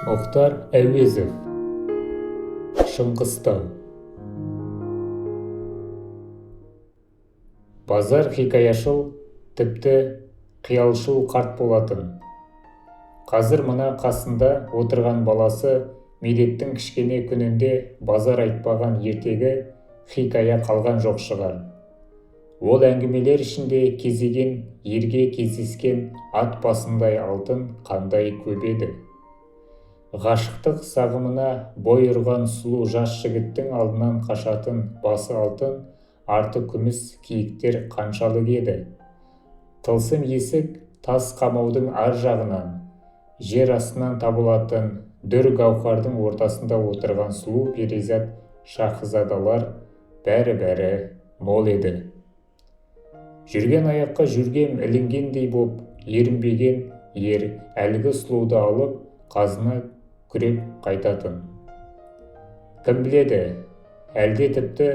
Мұхтар Әуезов. Шыңғыстау. Базар хикаяшыл, тіпті қиялшыл қарт болатын. Қазір мына қасында отырған баласы Медеттің кішкене күнінде Базар айтпаған ертегі, хикая қалған жоқ шығар. Ол әңгімелер ішінде кезеген ерге кездескен ат басындай алтын қандай көп еді. Ғашықтық сағымына бой ұрған сұлу жас жігіттің алдынан қашатын басы алтын, арты күміс киіктер қаншалық еді. Тылсым есік тас қамаудың ар жағынан, жер астынан табылатын дүр гауһардың ортасында отырған сұлу перизат шаһзадалар бәрі-бәрі мол еді. Жүрген аяққа жөргем ілінгендей боп ерінбеген ер әлгі сұлуды алып қазына күреп қайтатын. Кім біледі, әлде тіпті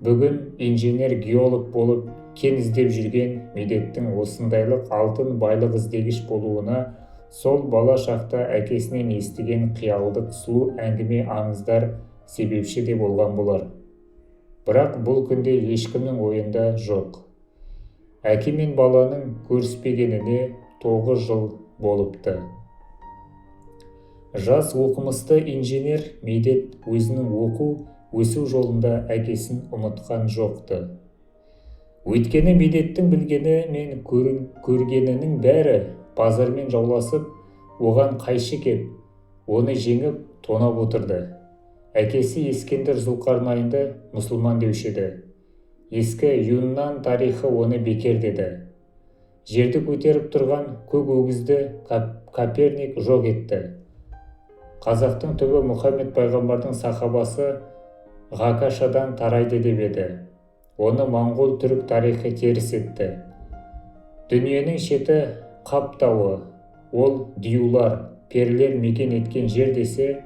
бүгін инженер-геолог болып кен іздеп жүрген Медеттің осындайлық алтын байлық іздегіш болуына сол бала шақта әкесінен естіген қиялдық сұлу әңгіме аңыздар себепші де болған болар. Бірақ бұл күнде ешкімнің ойында жоқ. Әке мен баланың көріспегеніне 9 жыл болыпты. Жас оқымысты инженер Медет өзінің оқу, өсу жолында әкесін ұмытқан жоқты. Өйткені Медеттің білгені мен көргенінің бәрі базармен жауласып, оған қайшы кеп, оны жеңіп, тонап отырды. Әкесі Ескендір Зұлқарнайынды мұсылман деуші еді. Ескі Юннан тарихы оны бекер деді. Жерді көтеріп тұрған көк өгізді Коперник жоқ етті. Қазақтың түбі Мұхаммед пайғамбардың сахабасы Ғакашадан тарайды деп еді. Оны моңғол түрік тарихы теріс етті. Дүниенің шеті Қап тауы, ол диюлар, перілер мекен еткен жер десе,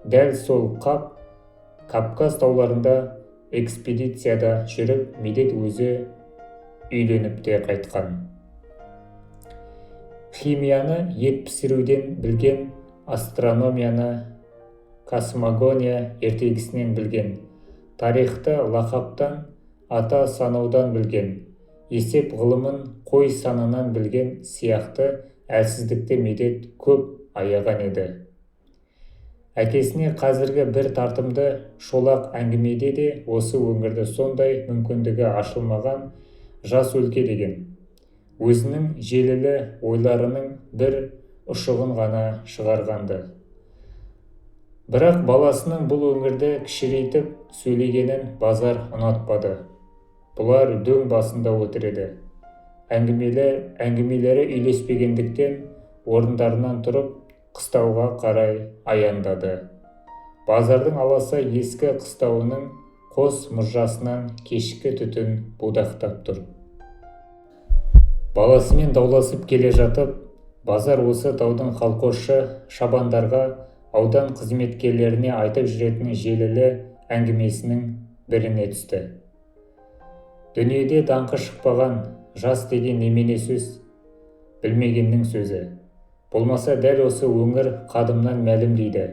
дәл сол Қап, Кавказ тауларында экспедицияда жүріп Медет өзі үйленіп те қайтқан. Химияны ет пісіруден білген, астрономияны космогония ертегісінен білген, тарихты лақаптан, ата санаудан білген, есеп ғылымын қой санынан білген сияқты әлсіздікті Медет көп аяған еді. Әкесіне қазіргі бір тартымды шолақ әңгімеде де осы өңірді сондай мүмкіндігі ашылмаған жас өлке деген. Өзінің желілі ойларының бір ұшығын ғана шығарғанды. Бірақ баласының бұл өңірді кішірейтіп сөйлегенін Базар ұнатпады. Бұлар дөң басында отыр еді. Әңгімелері үйлеспегендіктен орындарынан тұрып, қыстауға қарай аяндады. Базардың аласа ескі қыстауының қос мұржасынан кешкі түтін будақтап тұр. Баласымен дауласып келе жатып, Базар осы таудың колхозшы шабандарға, аудан қызметкерлеріне айтып жүретін желілі әңгімесінің біріне түсті. Дүниеде даңқы шықпаған жас деген немене сөз, білмегеннің сөзі. Болмаса дәл осы өңір қадымнан мәлім дейді.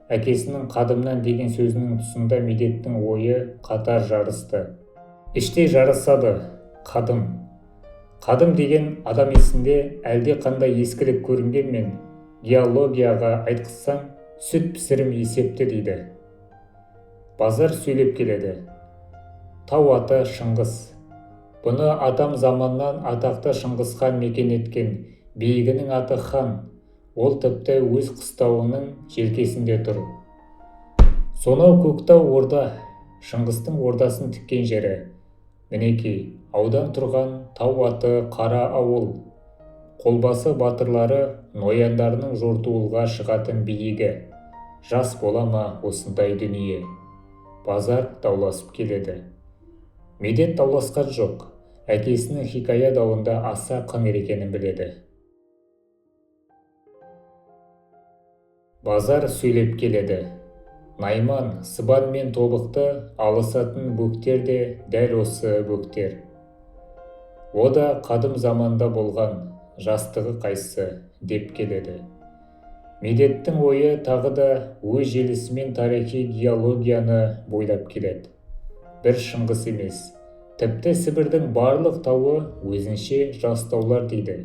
Әкесінің қадымнан деген сөзінің тұсында Медеттің ойы қатар жарысты. Іштей жарысады қадым. Қадым деген адам есінде әлде қандай ескілік көрінгенмен, геологияға айтқызсаң, сүт пісірім есепті дейді. Базар сөйлеп келеді. Тау аты Шыңғыс. Бұны атам заманнан атақты Шыңғысхан мекен еткен, биігінің аты хан. Ол тіпті өз қыстауының желкесінде тұр. Сонау Көктау орда, Шыңғыстың ордасын тіккен жері. Мінекей, аудан тұрған тау аты Қара ауыл. Қолбасы батырлары нояндарының жортуылға шығатын биігі. Жас бола ма осындай дүние? Базар дауласып келеді. Медет дауласқан жоқ. Әкесінің хикая дауында аса қыңыр екенін біледі. Базар сөйлеп келеді. Найман, Сыбан мен Тобықты алысатын бөктер де дәл осы бөктер. О да қадым заманда болған, жастығы қайсы деп келеді. Медеттің ойы тағы да өз желісімен тарихи геологияны бойлап келеді. Бір Шыңғыс емес, тіпті Сібірдің барлық тауы өзінше жас таулар дейді.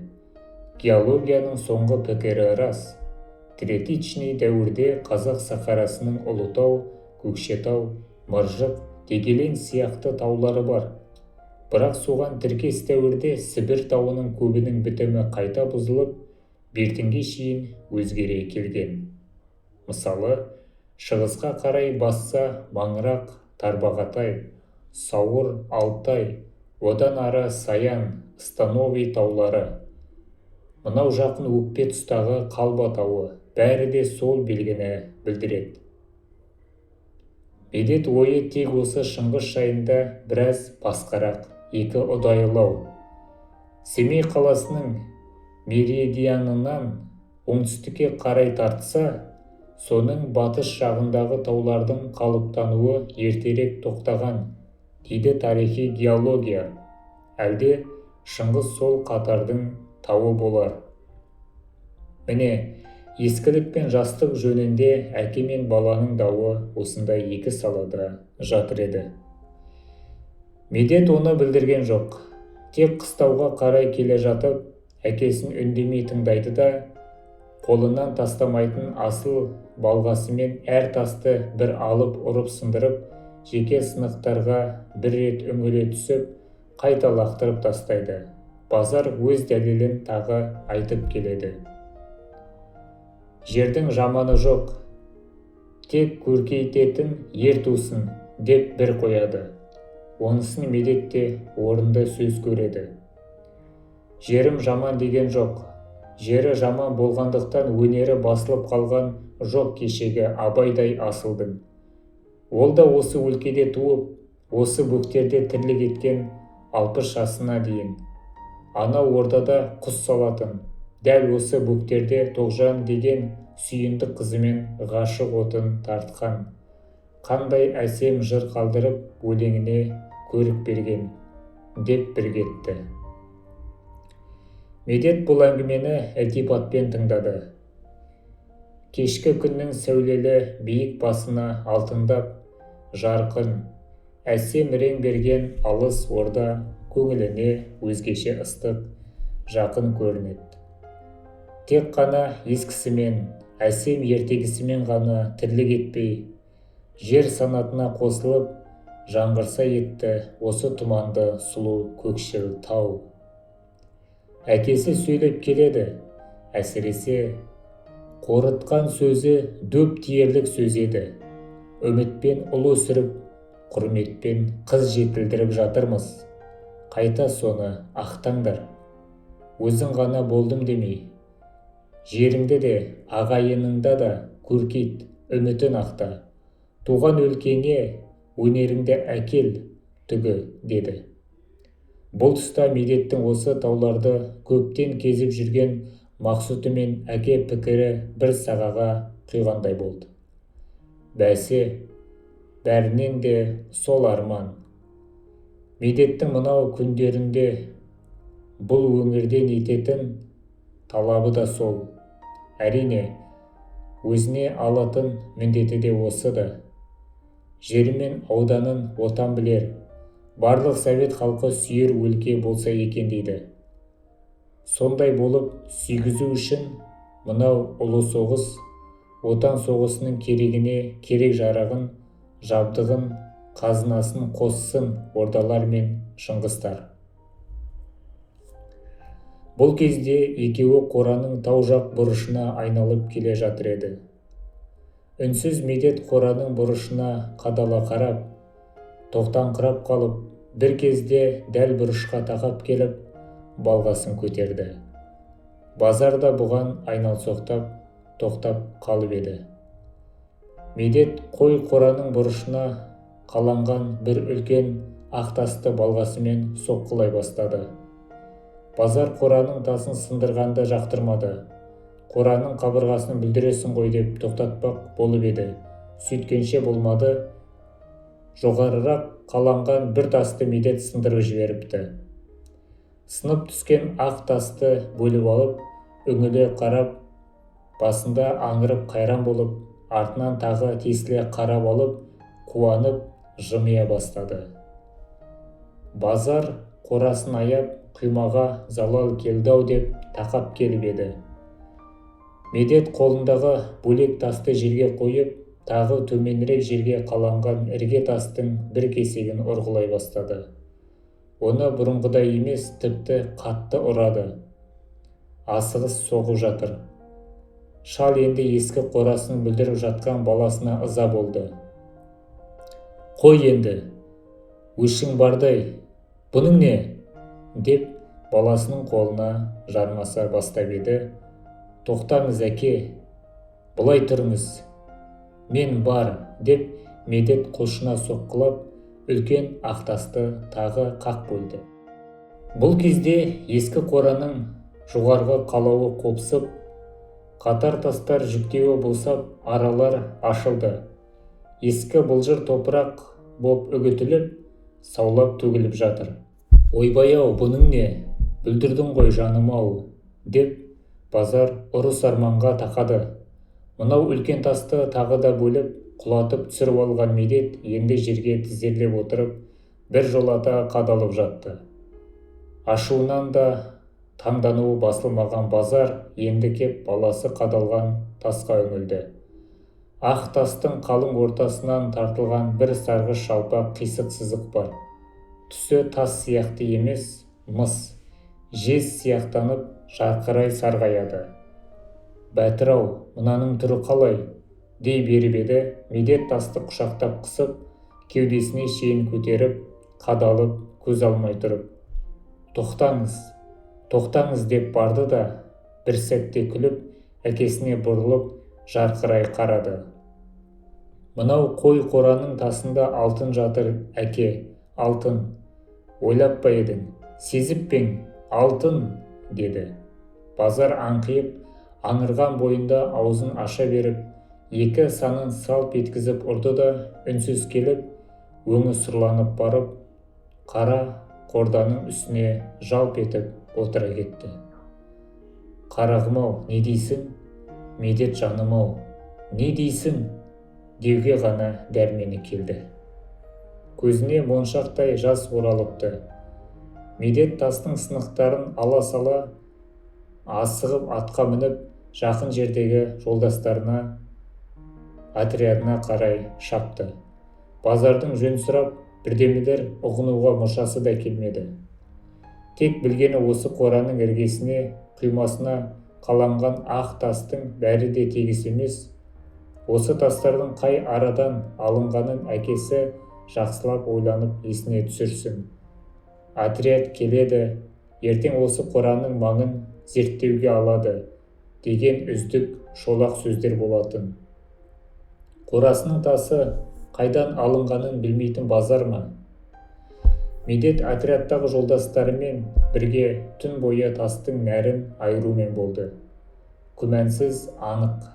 Геологияның соңғы пікірі рас. Третичный дәуірде қазақ сахарасының Ұлытау, Көкшетау, Мыржық, Дегелең сияқты таулары бар. Бірақ соған тіркес дәуірде Сібір тауының көбінің бітімі қайта бұзылып, бертінге шейін өзгере келген. Мысалы, шығысқа қарай басса Маңырақ, Тарбағатай, Сауыр, Алтай, одан ары Саян, Становой таулары. Мынау жақын өкпе тұстағы Қалба тауы, бәрі де сол белгіні білдіреді. Медет ойы тек осы Шыңғыс жайында біраз басқарақ, екі ұдайылау. Семей қаласының меридианынан оңтүстікке қарай тартса, соның батыс жағындағы таулардың қалыптануы ертерек тоқтаған, дейді тарихи геология. Әлде Шыңғыс сол қатардың тауы болар. Міне, ескілік пен жастық жөнінде әке мен баланың дауы осындай екі салада жатыр еді. Медет оны білдірген жоқ. Тек қыстауға қарай келе жатып, әкесін үндемей тыңдайды да, қолынан тастамайтын асыл балғасымен әр тасты бір алып ұрып сындырып, жеке сынықтарға бір рет үңіле түсіп, қайта лақтырып тастайды. Базар өз дәлелін тағы айтып келеді. Жердің жаманы жоқ, тек көркейтетін ер тусын, деп бір қояды. Онысын Медет те орынды сөз көреді. Жерім жаман деген жоқ. Жері жаман болғандықтан өнері басылып қалған жоқ кешегі Абайдай асылдың. Ол да осы өлкеде туып, осы бөктерде тірлік еткен 60 жасына дейін. Анау ордада құс салатын, дәл осы бөктерде Тоғжан деген сүйіндік қызымен ғашық отын тартқан. Қандай әсем жыр қалдырып, өлеңіне көрік берген, деп бір кетті. Медет бұл әңгімені ілтипатпен тыңдады. Кешкі күннің сәулелі биік басына алтындап, жарқын, әсем рең берген алыс орда көңіліне өзгеше ыстық, жақын көрінеді. Тек қана ескісімен, әсем ертегісімен ғана тірлік етпей, жер санатына қосылып, жаңғырса етті осы тұманды сұлу көкшіл тау. Әкесі сөйлеп келеді, әсіресе қорытқан сөзі дөп тиерлік сөз еді. Үмітпен ұл өсіріп, құрметпен қыз жетілдіріп жатырмыз. Қайта соны ақтаңдар. Өзің ғана болдым демей, жеріңді де, ағайыныңда да көркейт, үмітін ақта. Туған өлкеңе өнеріңді әкел түгі, деді. Бұл тұста Медеттің осы тауларды көптен кезіп жүрген мақсұты мен әке пікірі бір сағаға құйғандай болды. Бәсе, бәрінен де сол арман. Медеттің мынау күндерінде бұл өңірден ететін талабы да сол. Әрине, өзіне алатын міндеті де осы да. Жері мен ауданын отан білер, барлық совет халқы сүйер өлке болса екен дейді. Сондай болып сүйгізу үшін мынау ұлы соғыс, отан соғысының керегіне керек жарағын, жабдығын, қазынасын қоссын ордалар мен Шыңғыстар. Бұл кезде екеуі қораның тау жақ бұрышына айналып келе жатыр еді. Үнсіз Медет қораның бұрышына қадала қарап, тоқтаңқырап қалып, бір кезде дәл бұрышқа тақап келіп, балғасын көтерді. Базар да бұған айналсоқтап, тоқтап қалып еді. Медет қой қораның бұрышына қаланған бір үлкен ақ тасты балғасымен соққылай бастады. Базар қораның тасын сындырғанды жақтырмады. Қораның қабырғасын бүлдіресің ғой деп тоқтатпақ болып еді. Сөйткенше болмады, жоғарырақ қаланған бір тасты Медет сындырып жіберіпті. Сынып түскен ақ тасты бөліп алып, үңіле қарап, Басында аңырып қайран болып, артынан тағы тесіле қарап алып, қуанып жымия бастады. Базар қорасын аяп, құймаға залал келді-ау деп тақап келіп еді. Медет қолындағы бөлек тасты жерге қойып, тағы төменірек жерге қаланған ірге тастың бір кесегін ұрғылай бастады. Оны бұрынғыдай емес, тіпті қатты ұрады. Асығыс соғып жатыр. Шал енді ескі қорасын бүлдіріп жатқан баласына ыза болды. «Қой енді, өшің бардай, бұның не?» деп баласының қолына жармаса бастап еді. «Тоқтаңыз, әке, былай тұрыңыз, мен бар», деп Медет құлшына соққылап, үлкен ақтасты тағы қақ бөлді. Бұл кезде ескі қораның жоғарғы қалауы қопсып, қатар тастар жүктеуі босап, аралар ашылды. Ескі былжыр топырақ боп үгітіліп, саулап төгіліп жатыр. «Ойбай-ау, бұның не, бүлдірдің ғой, жаным-ау», деп Базар ұрыс арманға тақады. Мынау үлкен тасты тағы да бөліп, құлатып түсіріп алған Медет енді жерге тізерлеп отырып, бір жолата қадалып жатты. Ашуынан да таңдануы басылмаған Базар енді кеп баласы қадалған тасқа үңілді. Ақ тастың қалың ортасынан тартылған бір сарғыш жалпақ қисық сызық бар. Түсі тас сияқты емес, мыс, жез сияқтанып жарқырай сарғаяды. «Бәтір-ау, мынаның түрі қалай?» дей беріп еді, Медет тасты құшақтап қысып, кеудесіне шейін көтеріп, қадалып, көз алмай тұрып, «Тоқтаңыз, тоқтаңыз», деп барды да, бір сәтте күліп, әкесіне бұрылып, жарқырай қарады. «Мынау қой қораның тасында алтын жатыр, әке, алтын. Ойлап па едің, сезіп пе ең, алтын», деді. Базар аңқиып, аңырған бойында аузын аша беріп, екі санын салп еткізіп ұрды да, үнсіз келіп, өңі сұрланып барып, қара қорданың үстіне жалп етіп отыра кетті. «Қарағым-ау, не дейсің? Медет жаным-ау, не дейсің?» деуге ғана дәрмені келді. Көзіне моншақтай жас оралыпты. Медет тастың сынықтарын ала сала асығып атқа мініп, жақын жердегі жолдастарына, отрядына қарай шапты. Базардың жөн сұрап, бірдемелер ұғынуға мұршасы да келмеді. Тек білгені осы қораның іргесіне, құймасына қаланған ақ тастың бәрі де тегіс емес. Осы тастардың қай арадан алынғанын әкесі жақсылап ойланып есіне түсірсін. Отряд келеді, ертең осы қораның маңын зерттеуге алады деген үздік шолақ сөздер болатын. Қорасының тасы қайдан алынғанын білмейтін Базар ма? Медет отрядтағы жолдастарымен бірге түн бойы тастың нәрін айырумен болды. Күмәнсіз анық,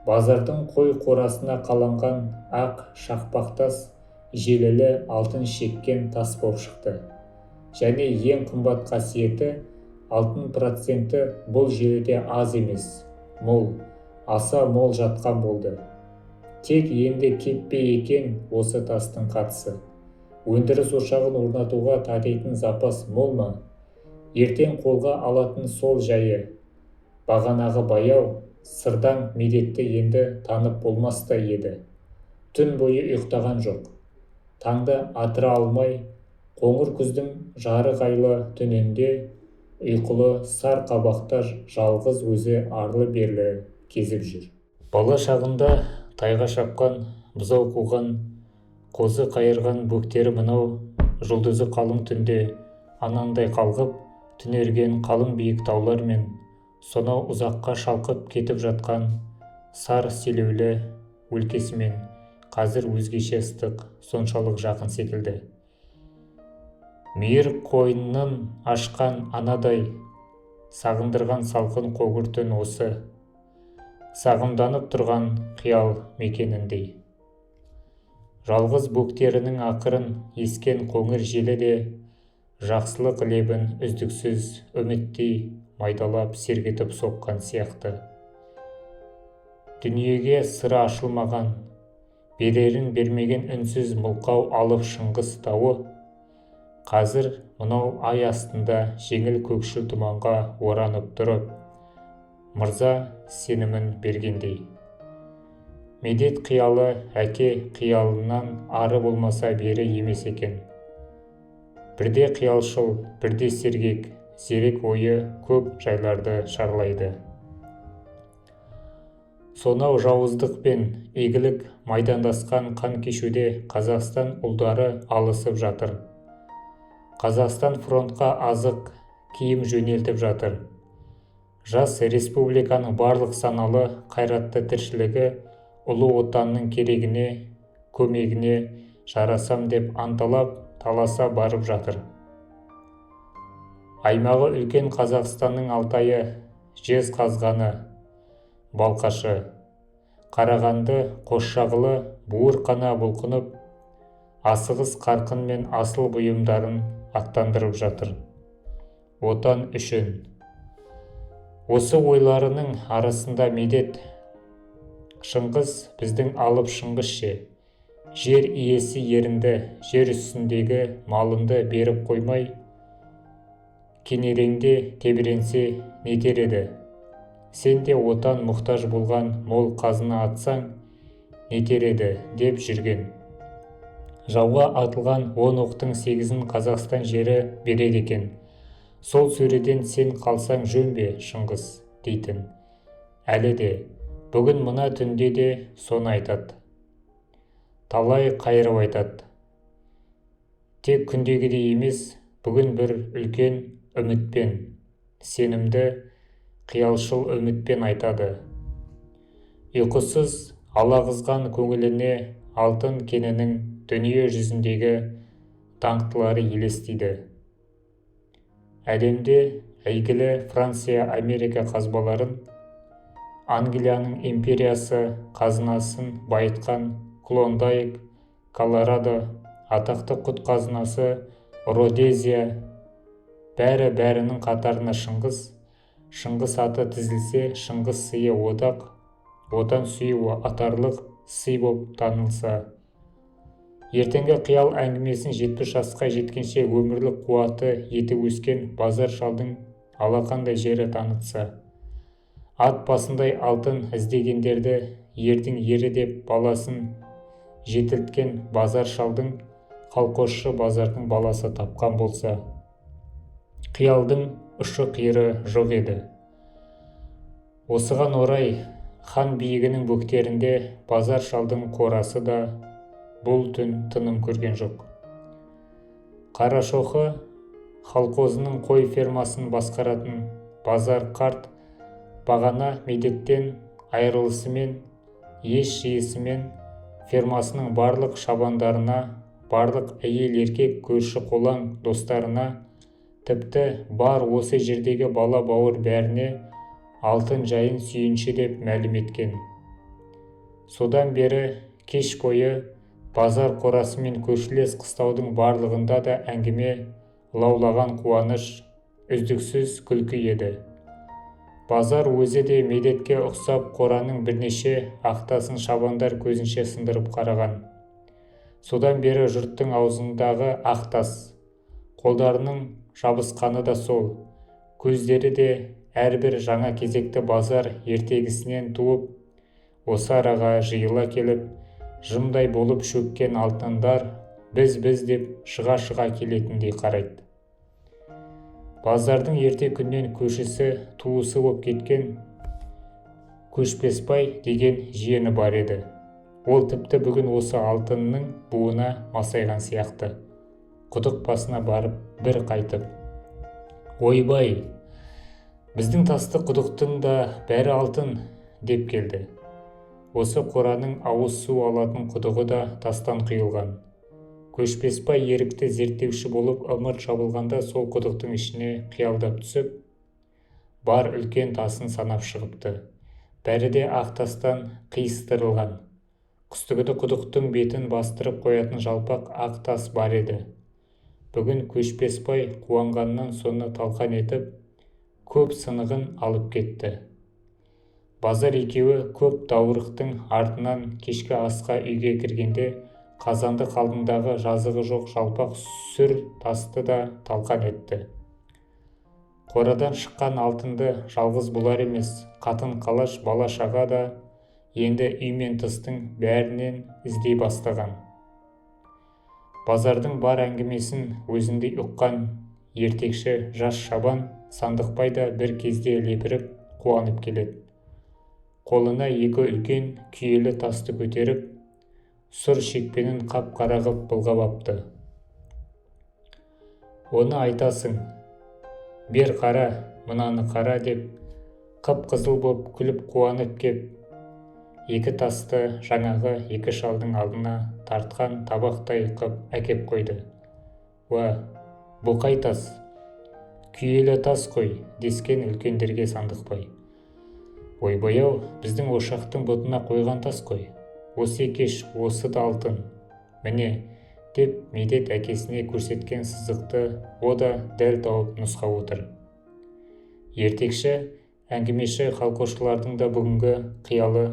Базардың қой қорасына қаланған ақ шақпақ тас желілі алтын шеккен тас боп шықты. Және ең қымбат қасиеті, алтын проценті бұл желіде аз емес, мол, аса мол жатқан болды. Тек енді кеппе екен осы тастың қатысы? Өндіріс ошағын орнатуға татитын запас мол ма? Ертең қолға алатын сол жайы. Бағанағы баяу, сырдаң Медетті енді танып болмастай еді. Түн бойы ұйықтаған жоқ. Таңды атыра алмай, қоңыр күздің жарық айлы түнінде ұйқылы сар қабақта жалғыз өзі арлы-берлі кезіп жүр. Бала шағында тайға шапқан, бұзау қуған, қозы қайырған бөктері мынау жұлдызы қалың түнде анандай қалғып, түнерген қалың биік таулар мен сонау ұзаққа шалқып кетіп жатқан сар селеулі өлкесімен қазір өзгеше ыстық, соншалық жақын секілді. Мейір қойнын ашқан анадай сағындырған салқын қоңыр түн осы сағымданып тұрған қиял мекеніндей. Жалғыз бөктерінің ақырын ескен қоңыр желі де жақсылық лебін үздіксіз үміттей майдалап сергітіп соққан сияқты. Дүниеге сыры ашылмаған, берерін бермеген үнсіз мылқау алып Шыңғыс тауы қазір мынау ай астында жеңіл көкшіл тұманға оранып тұрып, мырза сенімін бергендей. Медет қиялы әке қиялынан ары болмаса бері емес екен. Бірде қиялшыл, бірде сергек, зерек ойы көп жайларды шарлайды. Сонау жауыздық пен игілік майдандасқан қан кешуде Қазақстан ұлдары алысып жатыр. Қазақстан фронтқа азық, киім жөнелтіп жатыр. Жас республиканың барлық саналы, қайратты тіршілігі ұлы Отанның керегіне, көмегіне жарасам деп анталап, таласа барып жатыр. Аймағы үлкен Қазақстанның Алтайы, Жезқазғаны, Балқашы, Қарағанды, Қосшағылы буырқана бұлқынып, асығыс қарқынмен асыл бұйымдарын аттандырып жатыр. Отан үшін. Осы ойларының арасында Медет: «Шыңғыс, біздің алып Шыңғыс ше, жер иесі ерінді, жер үстіндегі малынды беріп қоймай, кенереңде тебіренсе нетер еді? Сен де Отан мұқтаж болған мол қазына атсаң, нетер еді?» – деп жүрген. Жауға атылған 10 оқтың 8-ін Қазақстан жері береді екен. Сол сөреден сен қалсаң жөн бе, Шыңғыс?» – дейтін. Әлі де, бүгін мына түнде де соны айтады. Талай қайырып айтады. Тек күндегідей емес, бүгін бір үлкен үмітпен, сенімді, қиялшыл үмітпен айтады. Ұйқысыз алағызған көңіліне алтын кенінің дүние жүзіндегі даңқтылары елестейді. Әлемде әйгілі Франция, Америка қазбаларын, Англияның империясы қазынасын байытқан Клондайк, Колорадо, атақты құт қазынасы Родезия, бәрі-бәрінің қатарына Шыңғыс, Шыңғыс аты тізілсе, Шыңғыс сыйы одақ, Отан сүйі атарлық сый боп танылса. Ертеңгі қиял әңгімесін 70 жасқа жеткенше өмірлік қуаты етіп өскен Базар шалдың алақандай жері танытса. Ат басындай алтын іздегендерді ердің ері деп баласын жетілткен Базар шалдың, колхозшы Базардың баласы тапқан болса. Қиялдың ұшы-қиыры жоқ еді. Осыған орай хан биігінің бөктерінде Базар шалдың қорасы да бұл түн тыным көрген жоқ. Қарашоқы колхозының қой фермасын басқаратын Базар қарт бағана Медеттен айырылысымен, ес жиысымен фермасының барлық шабандарына, барлық әйел-еркек көрші-қолаң достарына, тіпті бар осы жердегі бала-бауыр бәріне алтын жайын сүйінші деп мәлім еткен. Содан бері кеш бойы Базар қорасы мен көршілес қыстаудың барлығында да әңгіме лаулаған қуаныш, үздіксіз күлкі еді. Базар өзі де Медетке ұқсап қораның бірнеше ақтасын шабандар көзінше сындырып қараған. Содан бері жұрттың аузындағы ақ тас, қолдарының жабысқаны да сол, көздері де әрбір жаңа кезекті Базар ертегісінен туып, осы араға жиыла келіп, жымдай болып шөккен алтындар біз-біз деп шыға-шыға келетіндей қарайды. Базардың ерте күннен көршісі, туысы боп кеткен Көшпесбай деген жиені бар еді. Ол тіпті бүгін осы алтынның буына масайған сияқты. Құдық басына барып бір қайтып: «Ойбай, біздің тасты құдықтың да бәрі алтын», – деп келді. Осы қораның ауыз су алатын құдығы да тастан құйылған. Көшпесбай ерікті зерттеуші болып ымырт жабылғанда сол құдықтың ішіне қиялдап түсіп, бар үлкен тасын санап шығыпты. Бәрі де ақ тастан қиыстырылған. Қыстыгүні құдықтың бетін бастырып қоятын жалпақ ақ тас бар еді. Бүгін Көшпесбай қуанғаннан соны талқан етіп, көп сынығын алып кетті. Базар екеуі көп даурықтың артынан кешкі асқа үйге кіргенде, қазандық алдындағы жазығы жоқ жалпақ сүр тасты да талқан етті. Қорадан шыққан алтынды жалғыз бұлар емес, қатын-қалаш, бала-шаға да енді үй мен тыстың бәрінен іздей бастаған. Базардың бар әңгімесін өзіндей ұққан ертекші жас шабан Сандықбай да бір кезде лепіріп қуанып келеді. Қолына екі үлкен күйелі тасты көтеріп, сұр шекпенін қап-қара ғып былғап апты. Оны айтасың, бер қара, мынаны қара деп, қып-қызыл боп күліп қуанып кеп, екі тасты жаңағы екі шалдың алдына тартқан табақтай қып әкеп қойды. Уа, бұ қай тас? Күйелі тас қой, дескен үлкендерге Сандықбай. Ойбай-ау, біздің ошақтың бұтына қойған тас қой. Осы екеш, осы да алтын. Міне, деп Медет әкесіне көрсеткен сызықты о да дәл тауып нұсқап отыр. Ертекші, әңгімеші колхозшылардың да бүгінгі қиялы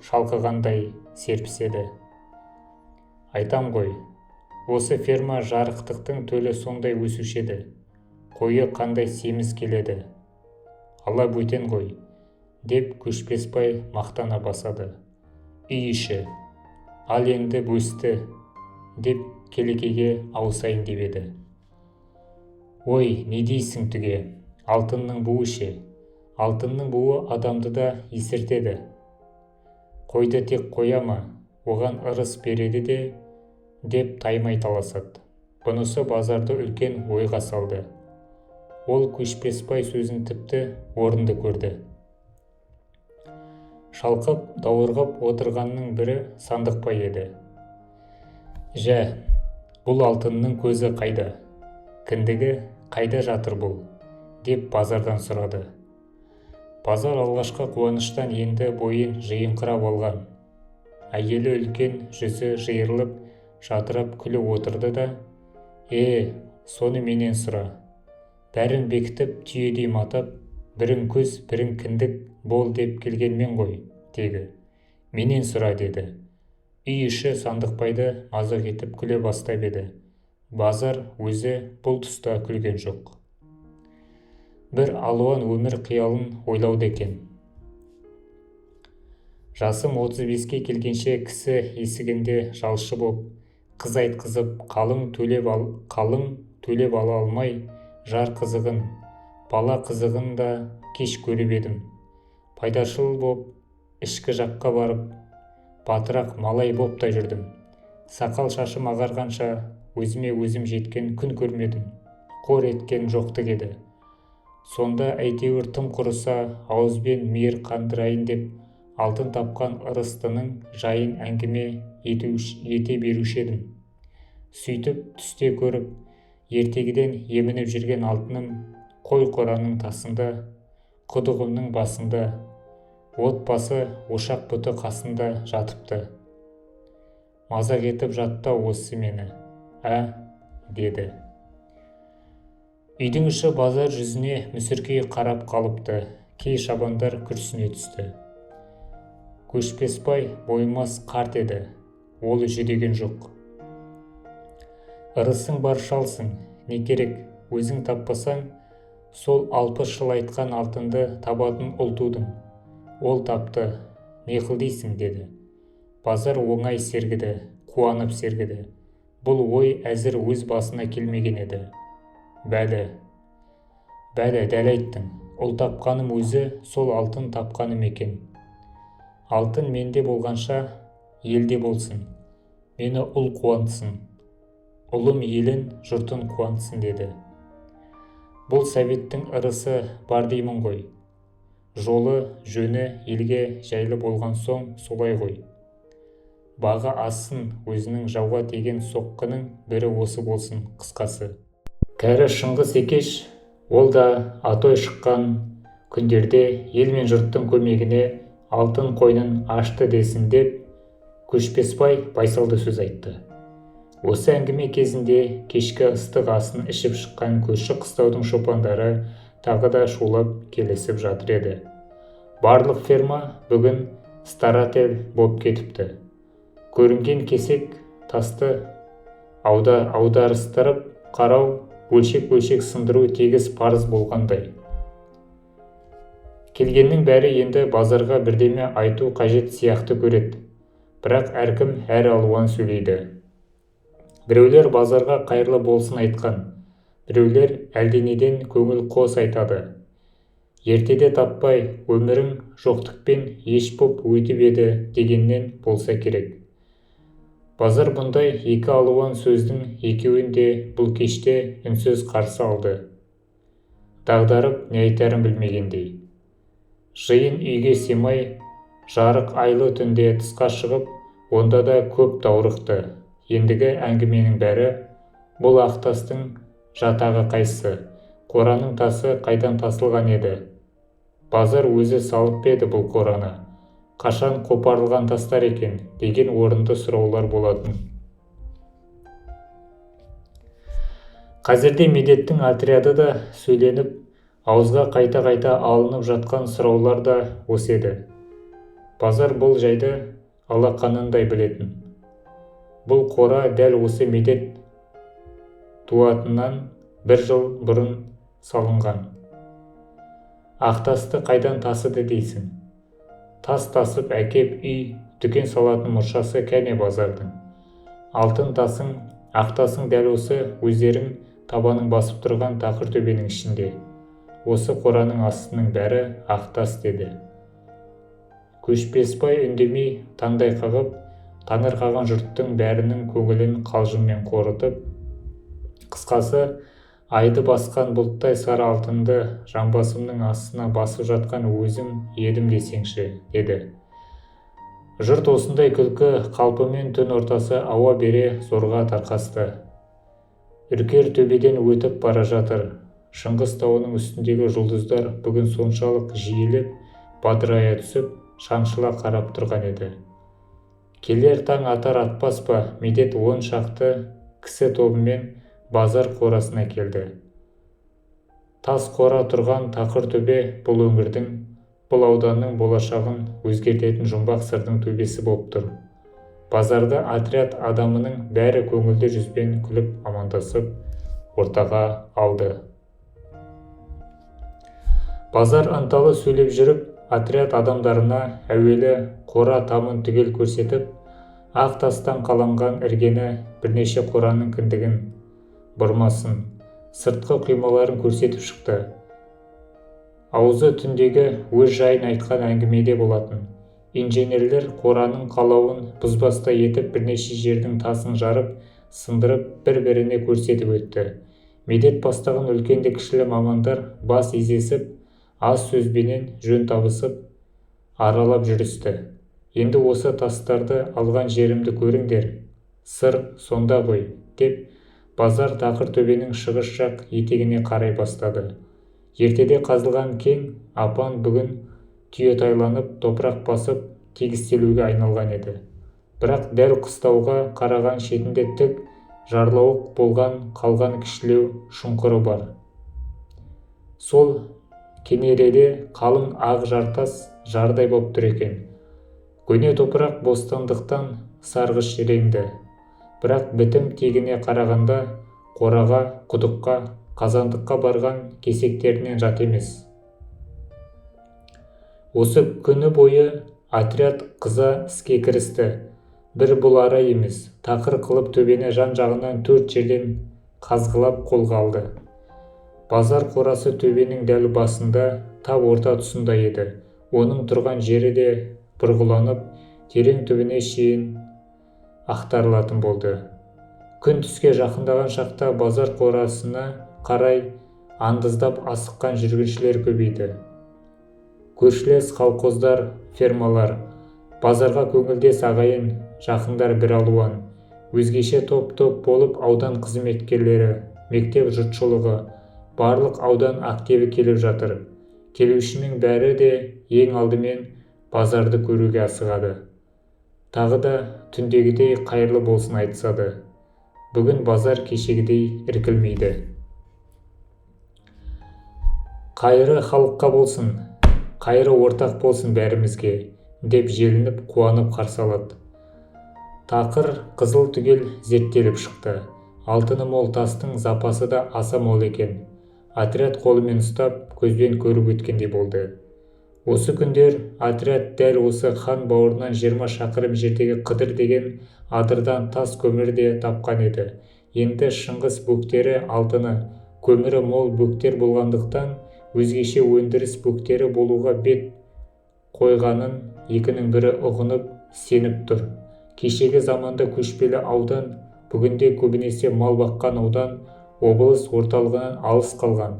шалқығандай серпіседі. Айтам ғой, осы ферма жарықтықтың төлі сондай өсуші еді. Қойы қандай семіз келеді. Ала бөтен ғой, деп Көшпесбай мақтана басады. Үй іші, ал енді бөсті, деп келекеге ауысайын деп еді. Ой, не дейсің түге, алтынның буы ше? Алтынның буы адамды да есіртеді. Қойды тек қоя ма, оған ырыс береді де, деп таймай таласады. Бұнысы Базарды үлкен ойға салды. Ол Көшпесбай сөзін тіпті орынды көрді. Шалқып, даурығып отырғанның бірі Сандықбай еді. Жә, бұл алтынның көзі қайда? Кіндігі қайда жатыр бұл? Деп Базардан сұрады. Базар алғашқы қуаныштан енді бойын жиыңқырап алған. Әйелі үлкен жүзі жиырылып, жадырап күліп отырды да, «Е, соны менен сұра. Бәрін бекітіп, түйедей матап, бірің көз, бірің кіндік бол деп келген мен ғой, тегі. Менен сұра», деді. Үй іші Сандықбайды мазақ етіп күле бастап еді. Базар өзі бұл тұста күлген жоқ. Бір алуан өмір қиялын ойлауда екен. Жасым 35-ке келгенше кісі есігінде жалшы боп, қыз айтқызып, қалың төлеп ала алмай, жар қызығын, бала қызығын да кеш көріп едім. Пайдашыл боп, ішкі жаққа барып, батырақ малай боп та жүрдім. Сақал шашым ағарғанша өзіме өзім жеткен күн көрмедім. Қор еткен жоқтық еді. Сонда әйтеуір тым құрыса ауызбен мейір қандырайын деп алтын тапқан ырыстының жайын әңгіме ете беруші едім. Сөйтіп түсте көріп, ертегіден емініп жүрген алтыным қой қораның тасында, құдығымның басында, от басы ошақ бұты қасында жатыпты. Мазақ етіп жатты осы мені, ә, деді. Үйдің іші Базар жүзіне мүсіркей қарап қалыпты. Кей шабандар күрсіне түсті. Көшпесбай мойымас қарт еді, ол жүдеген жоқ. Ырысың бар шалсың, не керек, өзің таппасаң, сол 60 жыл айтқан алтынды табатын ұл тудың. Ол тапты, не қыл дейсің, деді. Базар оңай сергіді, қуанып сергіді. Бұл ой әзір өз басына келмеген еді. Бәлі, бәлі, дәл айттың. Ұл тапқаным өзі сол алтын тапқаным екен. Алтын менде болғанша елде болсын. Мені ұл қуантсын. Ұлым елін, жұртын қуантсын, деді. Бұл советтің ырысы бар деймін ғой. Жолы, жөні елге жайлы болған соң солай ғой. Бағы ассын, өзінің жауға тиген соққының бірі осы болсын, қысқасы. Кәрі Шыңғыс екеш, ол да атой шыққан күндерде ел мен жұрттың көмегіне алтын қойнын ашты десін деп Көшпесбай байсалды сөз айтты. Осы әңгіме кезінде кешкі ыстық асын ішіп шыққан көрші қыстаудың шопандары тағы да шулап келісіп жатыр еді. Барлық ферма бүгін старатель боп кетіпті. Көрінген кесек тасты аударыстырып қарау, бөлшек-бөлшек сындыру тегіс парыз болғандай. Келгеннің бәрі енді базарға бірдеме айту қажет сияқты көреді. Бірақ әркім әр алуан сөйлейді. Біреулер базарға қайырлы болсын айтқан, біреулер әлденеден көңіл қос айтады. Ертеде таппай, өмірің жоқтықпен еш боп өтіп еді дегеннен болса керек. Базар бұндай екі алуан сөздің екеуін де бұл кеште үнсіз қарсы алды. Дағдарып не айтарын білмегендей. Жиын үйге сыймай, жарық айлы түнде тысқа шығып, онда да көп даурықты. Ендігі әңгіменің бәрі бұл ақ тастың жатағы қайсы, қораның тасы қайдан тасылған еді? Базар өзі салып па еді бұл қораны? Қашан қопарылған тастар екен деген орынды сұраулар болатын. Қазірде Медеттің отряды да сөйленіп, ауызға қайта-қайта алынып жатқан сұраулар да осы еді. Базар бұл жайды алақанындай білетін. Бұл қора дәл осы Медет туатыннан бір жыл бұрын салынған. Ақтасты қайдан тасыды дейсің? Тас тасып әкеп үй, дүкен салатын мұршасы кәне базардың. Алтын тасың, ақ тасың дәл осы өздерің табаның басып тұрған тақыр төбенің ішінде. Осы қораның астының бәрі ақ тас деді. Көшпесбай үндемей таңдай қағып, таңырқаған жұрттың бәрінің көңілін қалжыңмен қорытып, қысқасы, айды басқан бұлттай сары алтынды жамбасымның астына басып жатқан өзім едім десеңші, деді. Жұрт осындай күлкі қалпымен түн ортасы ауа бере зорға тарқасты. Үркер төбеден өтіп бара жатыр. Шыңғыс тауының үстіндегі жұлдыздар бүгін соншалық жиіліп, бадырая түсіп, шаншыла қарап тұрған еді. Келер таң атар атпас па, Медет 10 шақты кісі тобымен базар қорасына келді. Тас қора тұрған тақыр төбе бұл өңірдің, бұл ауданның болашағын өзгертетін жұмбақ сырдың төбесі болып тұр. Базарды отряд адамының бәрі көңілді жүзбен күліп амандасып ортаға алды. Базар ынталы сөйлеп жүріп, отряд адамдарына әуелі қора тамын түгел көрсетіп, ақ тастан қаланған іргені, бірнеше қораның кіндігін, бұрмасын, сыртқы құймаларын көрсетіп шықты. Аузы түндегі өз жайын айтқан әңгімеде болатын. Инженерлер қораның қалауын бұзбастай етіп бірнеше жердің тасын жарып, сындырып, бір-біріне көрсетіп өтті. Медет бастаған үлкенді-кішілі мамандар бас изесіп, аз сөзбенен жөн табысып, аралап жүрісті. Енді осы тастарды алған жерімді көріңдер, сыр сонда ғой, деп базар тақыр төбенің шығыс жақ етегіне қарай бастады. Ертеде қазылған кең апан бүгін түйетайланып, топырақ басып, тегістелуге айналған еді. Бірақ дәл қыстауға қараған шетінде тік жарлауық болған қалған кішілеу шұңқыры бар. Сол кенереде қалың ақ жартас жардай боп тұр екен. Көне топырақ бостандықтан сарғыш реңді. Бірақ бітім тегіне қарағанда қораға, құдыққа, қазандыққа барған кесектерінен жат емес. Осы күні бойы отряд қыза іске кірісті. Бір бұл ара емес, тақыр қылып төбені жан-жағынан 4 жерден қазғылап қолға алды. Базар қорасы төбенің дәл басында, тап орта тұсында еді. Оның тұрған жері де бұрғыланып, терең түбіне шейін ақтарылатын болды. Күн түске жақындаған шақта базар қорасына қарай андыздап асыққан жүргіншілер көбейді. Көршілес колхоздар, фермалар, базарға көңілдес ағайын, жақындар бір алуан, өзгеше топ-топ болып аудан қызметкерлері, мектеп жұртшылығы, барлық аудан активі келіп жатыр. Келушінің бәрі де ең алдымен базарды көруге асығады. Тағы да түндегідей қайырлы болсын айтысады. Бүгін базар кешегідей іркілмейді. Қайыры халыққа болсын, Қайыры ортақ болсын бәрімізге, деп желініп, қуанып қарсы алады. Тақыр қызыл түгел зерттеліп шықты. Алтыны мол тастың запасы да аса мол екен. Отряд қолымен ұстап, көзбен көріп өткендей болды. Осы күндер отряд дәл осы хан бауырынан 20 шақырым жердегі Қыдыр деген адырдан тас көмір де тапқан еді. Енді Шыңғыс бөктері алтыны, көмірі мол бөктер болғандықтан, өзгеше өндіріс бөктері болуға бет қойғанын екінің бірі ұғынып, сеніп тұр. Кешегі заманда көшпелі аудан, бүгінде көбінесе мал баққан аудан, облыс орталығынан алыс қалған,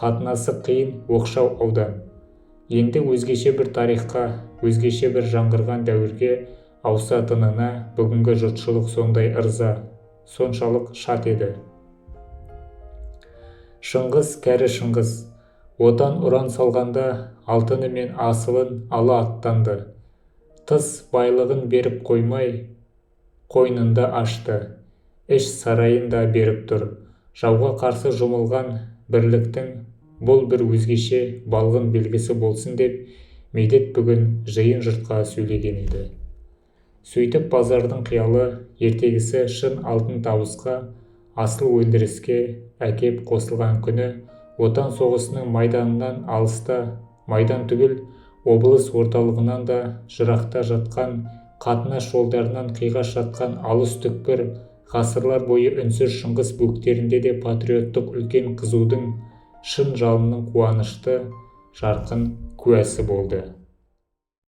қатынасы қиын оқшау аудан. Енді өзгеше бір тарихқа, өзгеше бір жаңғырған дәуірге ауысатынына бүгінгі жұртшылық сондай ырза, соншалық шат еді. Шыңғыс, кәрі Шыңғыс, отан ұран салғанда алтыны мен асылын ала аттанды. Тыс байлығын беріп қоймай, қойнында ашты, іш сарайын да беріп тұр. Жауға қарсы жұмылған бірліктің бұл бір өзгеше балғын белгісі болсын деп Медет бүгін жиын жұртқа сөйлеген еді. Сөйтіп базардың қиялы, ертегісі шын алтын табысқа, асыл өндіріске әкеп қосылған күні Отан соғысының майданынан алыста, майдан түгіл, облыс орталығынан да жырақта жатқан, қатынас жолдарынан қиғаш жатқан алыс түкпір, ғасырлар бойы үнсіз Шыңғыс бөктерінде де патриоттық үлкен қызудың, шын жалынның қуанышты жарқын куәсі болды.